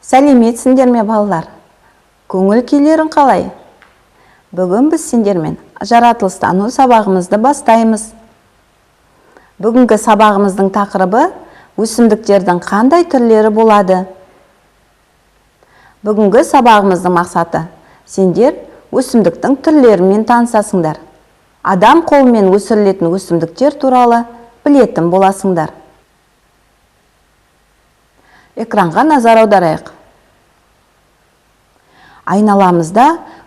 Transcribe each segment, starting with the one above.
Сәлеметсіңдер ме, балалар? Көңіл күйлерің қалай? Бүгін біз сендермен жаратылыстану сабағымызды бастаймыз. Бүгінгі сабағымыздың тақырыбы өсімдіктердің қандай түрлері болады? Бүгінгі сабағымыздың мақсаты сендер өсімдіктің түрлерімен танысасыңдар. Адам қолымен өсірілетін өсімдіктер туралы білетін боласыңдар. Экранға назар аударайық. Айналамызда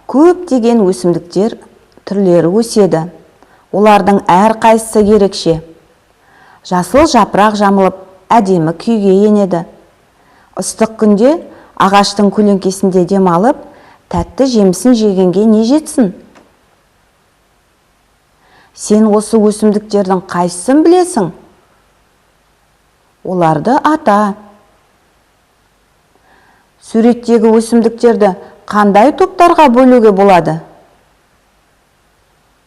көптеген өсімдіктер түрлері өседі. Олардың әрқайсысы ерекше. Жасыл жапырақ жамылып, әдемі күйге енеді. Ыстық күнде ағаштың көлеңкесінде демалып, тәтті жемісін жегенге не жетсін? Сен осы өсімдіктердің қайсысын білесің? Оларды ата. Суреттегі өсімдіктерді қандай топтарға бөлуге болады?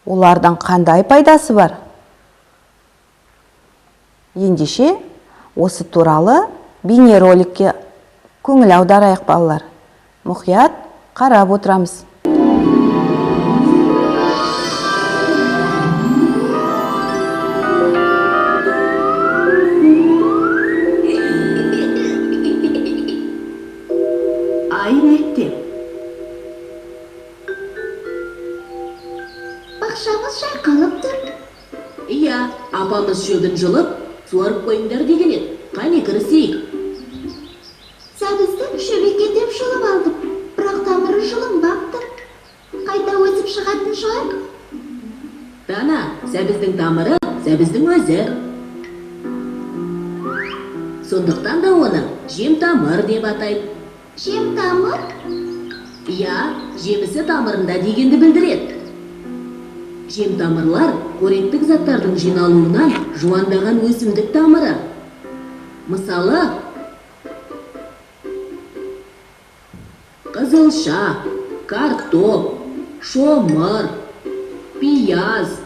Олардың қандай пайдасы бар? Ендеше, осы туралы бейнероликке көңіл аударайық, балалар. Мұқият қарап отырамыз. Ай мектеп. Бақшамыз жайқалып тұр. Иә, апамыз шөбін жұлып, суарып қойыңдар деген еді. Қане кірісейік. Сәбізді шөбекке деп жұлып алдым, бірақ тамыры жұлынбапты. Қайта өсіп шығатын шығар. Дана, сәбіздің тамыры сәбіздің өзі. Сондықтан да оны жем тамыр деп атайды. Жем тамыр? Иә, жемісі тамырында дегенді білдіреді. Жем тамырлар қоректік заттардың жиналуынан жуандаған өсімдік тамыры. Мысалы, қызылша, картоп, шомыр, пияз.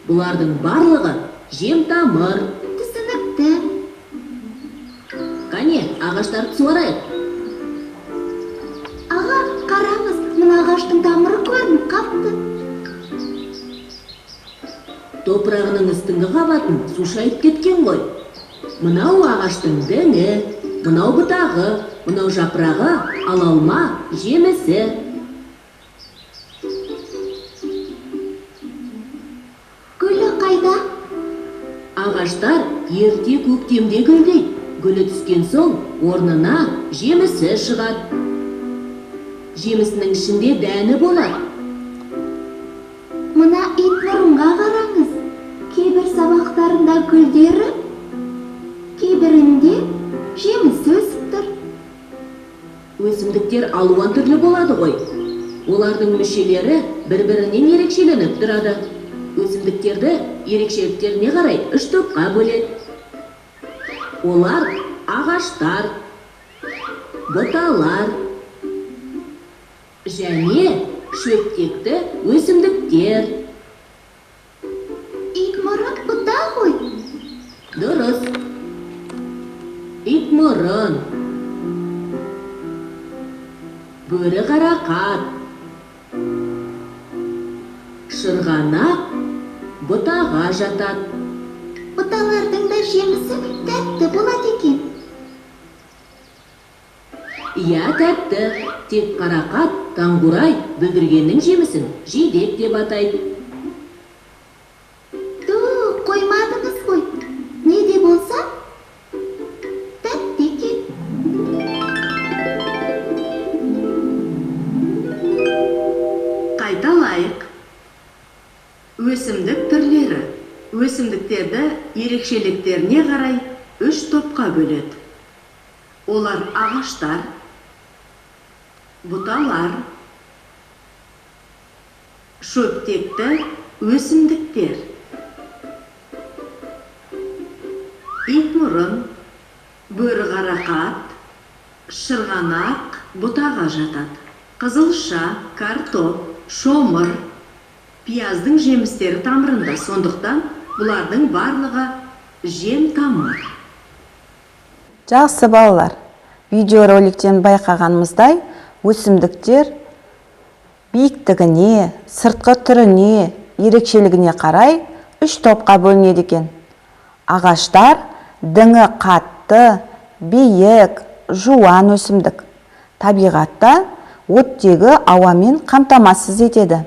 Бұлардың барлығы жем тамыр. Түсінікті. Қане, ағаштарды суарайық. Аға, қараңыз, мына ағаштың тамыры көрініп қапты. Топырағының үстіңгі қабатын су шайып кеткен ғой. Мынау ағаштың діңі, мынау бұтағы, мынау жапырағы, ал алма жемісі. Гүлі қайда? Ағаштар ерте көктемде гүлдейді. Гүлі түскен соң орнына жемісі шығады. Жемісінің ішінде дәні болады. Мына итмұрынға қараңыз. Кейбір сабақтарында гүлдері, кейбірінде жемісі өсіп тұр. Өсімдіктер алуан түрлі болады ғой. Олардың мүшелері бір-бірінен ерекшеленіп тұрады. Өсімдіктерді ерекшеліктеріне қарай үш топқа бөледі. Олар ағаштар, бұталар және шөптекті өсімдіктер. Итмұрын бұта ғой. Дұрыс. Итмұрын, бөрі қарақат, шырғанақ бұтаға жатады. Бұталардың да жемісі тәтті болады екен. Иә, тәтті. Тек қарақат, таңғурай, бүлдіргеннің жемісін жидек деп атайды. Ту, қоймадыңыз ғой. Не де болса, тәтті екен. Қайталайық. Өсімдік түрлері. Өсімдіктерді ерекшеліктеріне қарай үш топқа бөледі. Олар ағаштар, бұталар, шөптекті өсімдіктер. Итмұрын, бөрі қарақат, шырғанақ бұтаға жатады. Қызылша, картоп, шомыр, пияздың жемістері тамырында, сондықтан бұлардың барлығы жем тамыр. Жақсы, балалар. Видеороликтен байқағанымыздай, өсімдіктер биіктігіне, сыртқы түріне, ерекшелігіне қарай 3 топқа бөлінеді екен. Ағаштар діңі қатты, биік, жуан өсімдік. Табиғатта оттегі ауамен қамтамасыз етеді.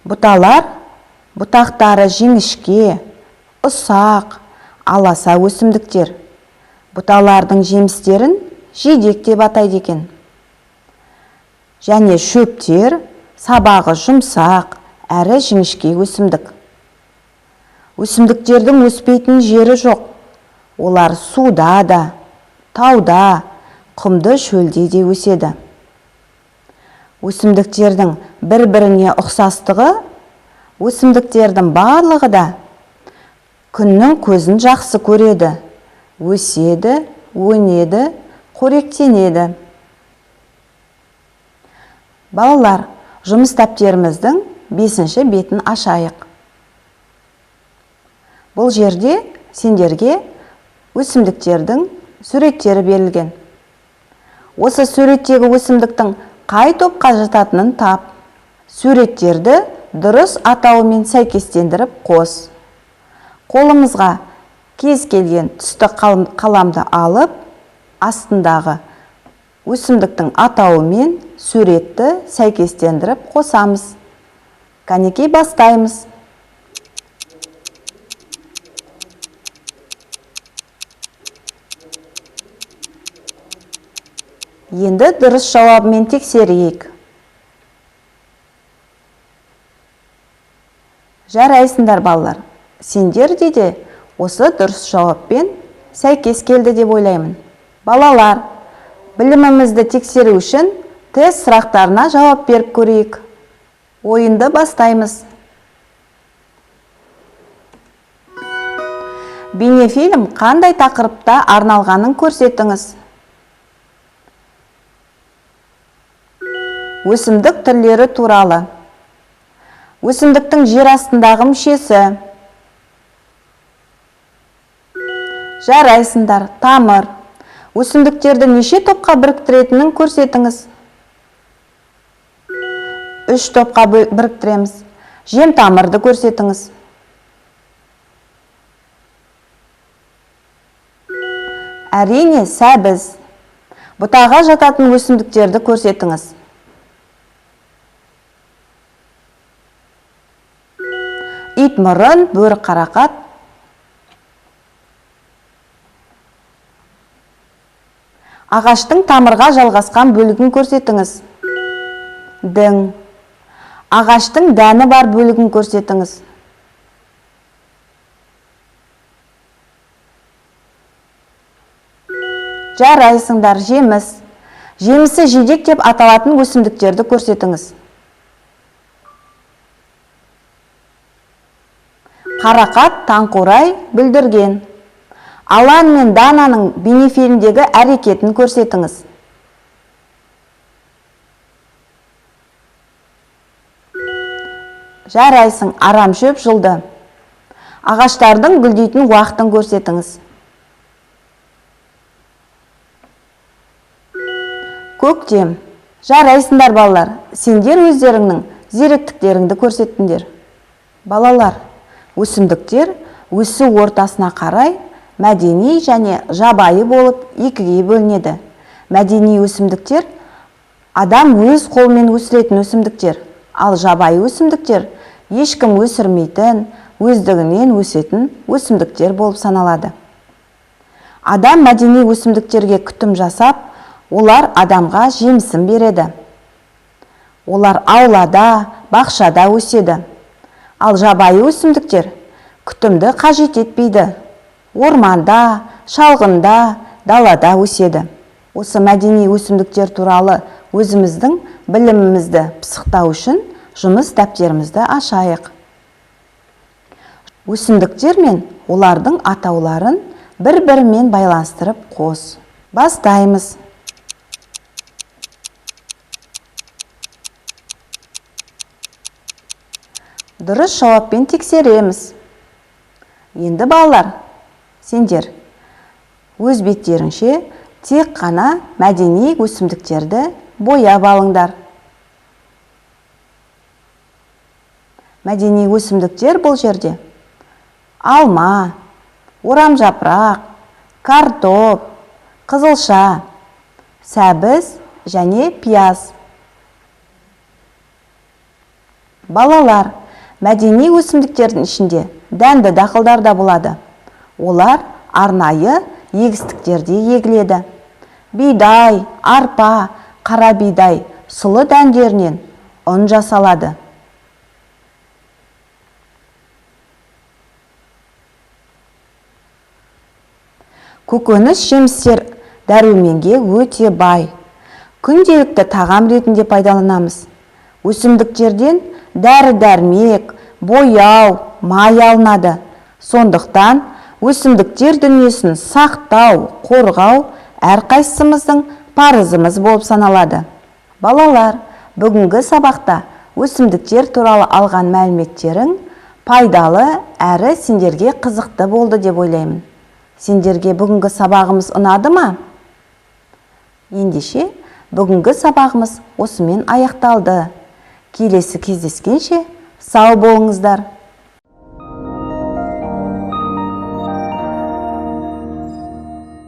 Бұталар бұтақтары жіңішке, ұсақ, аласа өсімдіктер. Бұталардың жемістерін жидек деп атайды екен. Және шөптер сабағы жұмсақ, әрі жіңішке өсімдік. Өсімдіктердің өспейтін жері жоқ. Олар суда да, тауда, құмды шөлде де өседі. Өсімдіктердің бір-біріне ұқсастығы, өсімдіктердің барлығы да күннің көзін жақсы көреді, өседі, өнеді, қоректенеді. Балалар, жұмыс дәптеріміздің 5-ші бетін ашайық. Бұл жерде сендерге өсімдіктердің суреттері берілген. Осы суреттегі өсімдіктің қай топқа жататынын тап. Суреттерді дұрыс атауымен сәйкестендіріп қос. Қолымызға кез келген түсті қаламды алып, астындағы өсімдіктің атауымен суретті сәйкестендіріп қосамыз. Кәнекей, бастаймыз. Енді дұрыс жауабымен тексерейік. Жарайсыңдар, балалар. Сендер де осы дұрыс жауаппен сәйкес келді деп ойлаймын. Балалар, білімімізді тексеру үшін тест сұрақтарына жауап беріп көрейік. Ойынды бастаймыз. Бейнефильм қандай тақырыпта арналғанын көрсетіңіз. Өсімдік түрлері туралы. Өсімдіктің жер астындағы мүшесі. Жарайсыңдар, тамыр. Өсімдіктерді неше топқа біріктіретінін көрсетіңіз. 3 топқа біріктіреміз. Жем тамырды көрсетіңіз. Әрине, сәбіз. Бұтаға жататын өсімдіктерді көрсетіңіз. Ит мұрын, бөрі қарақат. Ағаштың тамырға жалғасқан бөлігін көрсетіңіз. Дің. Ағаштың дәні бар бөлігін көрсетіңіз. Жарайсыңдар, жеміс. Жемісі жидек деп аталатын өсімдіктерді көрсетіңіз. Қарақат, таңқурай, бүлдірген. Алан мен Дананың бейнефильмдегі әрекетін көрсетіңіз. Жарайсың, арамшөп жұлды. Ағаштардың гүлдейтін уақытын көрсетіңіз. Көктем. Жарайсыңдар, балалар. Сендер өздеріңнің зеректіктеріңді көрсеттіңдер. Балалар, өсімдіктер өсу ортасына қарай мәдени және жабайы болып екіге бөлінеді. Мәдени өсімдіктер адам өз қолымен өсіретін өсімдіктер, ал жабайы өсімдіктер ешкім өсірмейтін, өздігінен өсетін өсімдіктер болып саналады. Адам мәдени өсімдіктерге күтім жасап, олар адамға жемісін береді. Олар аулада, бақшада өседі. Ал жабайы өсімдіктер күтімді қажет етпейді. Орманда, шалғында, далада өседі. Осы мәдени өсімдіктер туралы өзіміздің білімімізді пысықтау үшін жұмыс дәптерімізді ашайық. Өсімдіктер мен олардың атауларын бір-бірімен байланыстырып қос. Бастаймыз. Дұрыс жауаппен тексереміз. Енді балалар, сендер өз беттеріңше Тек қана мәдени өсімдіктерді бояп алыңдар. Мәдени өсімдіктер бұл жерде алма, орамжапырақ, картоп, қызылша, сәбіз және пияз. Балалар, мәдени өсімдіктердің ішінде дәнді дақылдар да болады. Олар арнайы егістіктерде егіледі. Бидай, арпа, қара бидай, сұлы дәндерінен ұн жасалады. Көкөніс жемістер дәруменге өте бай. Күнделікті тағам ретінде пайдаланамыз. Өсімдіктерден дәрі-дәрмек, бояу, май алынады. Сондықтан өсімдіктер дүниесін сақтау, қорғау әрқайсымыздың парызымыз болып саналады. Балалар, бүгінгі сабақта өсімдіктер туралы алған мәліметтерің пайдалы әрі сендерге қызықты болды деп ойлаймын. Сендерге бүгінгі сабағымыз ұнады ма? Ендеше, бүгінгі сабағымыз осымен аяқталды. Келесі кездескенше сау болыңыздар.